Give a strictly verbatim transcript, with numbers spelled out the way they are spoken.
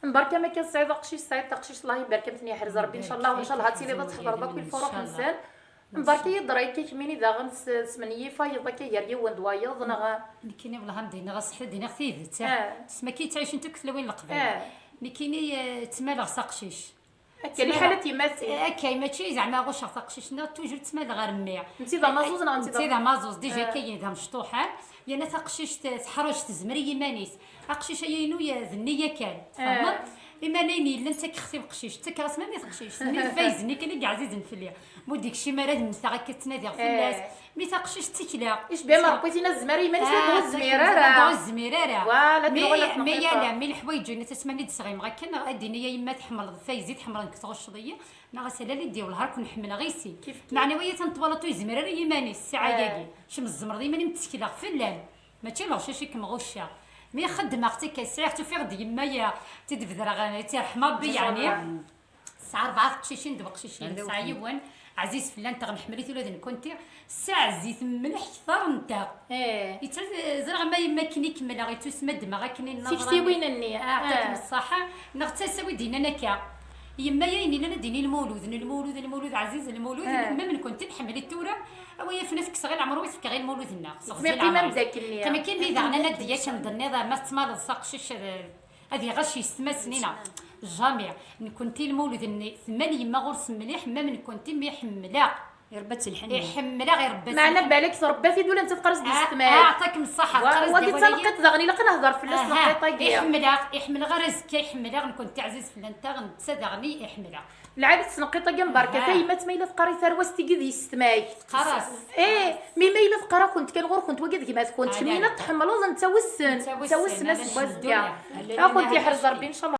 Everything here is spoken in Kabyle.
Mbarka ma kan tesɛiḍ aqcic, tesɛiḍ taqcict, Allah ibarek, am ten-yeḥrez Rebbi, ncallah, ncallah ad tiliḍ ad tḥeḍreḍ akk lfuruḥ-nsen. Mbarka-yi-d rray-ik, kemmini daɣen s-, tesmenyifeḍ akka gar yiwen d wayeḍ, neɣ? Nekkini, wellah, am d-iniɣ aseḥḥi, d-iniɣ tidet, ah. Tesma-k yettɛicen akk tlawin n Leqbayel. Ah. Nekkini, eh, ttmaleɣ s aqcic. Akka, liḥala n tyemmatin. Akka, mačči zeɛma ɣucceɣ taqcict, neɣ toujours ttmaleɣ ɣer mmi. Netta d amaẓuẓ neɣ netta d... Netta d amaẓuẓ, déjà akka d amecṭuḥ, ah. Yerna taqcict teḥṛec, tezmer i yiman-is. Aqcic-agi-inu d nniya kan, tfehmeḍ? Iman ayen yellan ttakkeɣ-t i uqcic, ttakkeɣ-as mami teqcict, nni d Fayz-nni kan i yeɛzizen fell-i. Ma ur d-ikcim ara ad mmteɣ akka ttnadiɣ fell-as. Mi taqcict ttekleɣ. Icbi am Ṛebbi tin ad tezmer i yiman-is, ma ur tezmir ara. Ur tezmir ara. Voilà, mi, mi yala, mi leḥwayeǧ-inu tasmani d-sɣimeɣ akken, ad d-tini a yemma tḥemmleḍ Fayzi, tḥemmleḍ nekk tɣucceḍ-iyi, neɣ asalal i d-iwelleh ar ken-ḥemmleɣ i sin. Kif kif. Meɛna waya tan twalaḍ ur yezmir ara i yiman-is ssaɛa-agi. Kemm tzemreḍ i yiman-im ttekleɣ fell-am. Mačči leɣcic i kem-ɣucceɣ. Mi xeddmeɣ-tt akka, sɛiɣ-tt, ufiɣ-d yemma-ya tt-id-bedreɣ, ad tt-irḥem Ṛebbi, yeɛni. Tesɛa rebɛa teqcicin d weqcic-ines. Tesɛa yiwen ɛziz fell-anteɣ, nḥemmel-it ula d nekkenti. Tesɛa ɛzizet mliḥ kter-nteɣ. Ih. Yettaz-, ẓriɣ ma yemma akken i kemmleɣ, yettusma ddmeɣ akken i nnaḍra. Tiktiwin-nni. Ah, aɛṭikem ṣṣaḥa. Neɣ d tasa wi d-yennan akka. Yemma-ya ayen illan ad d-tini lmulud, n lmulud, lmulud, ɛziz lmulud, ma nekkenti nḥemmel-it tura, a wi yafen ad t-kkseɣ i leɛmer, wi tefkeɣ i lmulud-nneɣ. Seɣzi leɛmer. Qqimen daɣen ad d-yak am d-tenniḍ, ma tettmaleḍ s aqcic, ad, ad iɣac yessetma-s-nni, neɣ? Jamais. Nekkenti lmulud-nni, temmal yemma ɣur-s mliḥ, ma nekkenti mi ḥemmleɣ. Irebba-tt lḥenni. Iḥemmel-aɣ, irebba-tt. Meɛna lḥenni. Balak trebba-t-id ula netta teqqar-as d yessetma-k. Ah, aɛṭikem ṣṣaḥa, teqqar-as-d wagi d awal-agi. D taneqqiṭ daɣen, ilaq ad nehder fell-as. Aha, taneqqiṭ-agi. Iḥemmel-aɣ, iḥemmel-aɣ ar azekka, iḥemmel-aɣ, nekkenti ɛziz fell-anteɣ, netta daɣen iḥemmel-aɣ. Lɛali d tneqqiṭ-agi n berka, aha. Tayemmat ma yella teqqar i tarwa-s tigi d yessetma-k. Teqqar-as. Eh, mi ma yella teqqar-akent kan ɣur-kent wagi d gma-tkent, kemm yella tḥemmleḍ, netta wissen. Netta wissen, netta wissen, ala aseggas-agi. Ad kent-yeḥrez Rebbi, ncallah.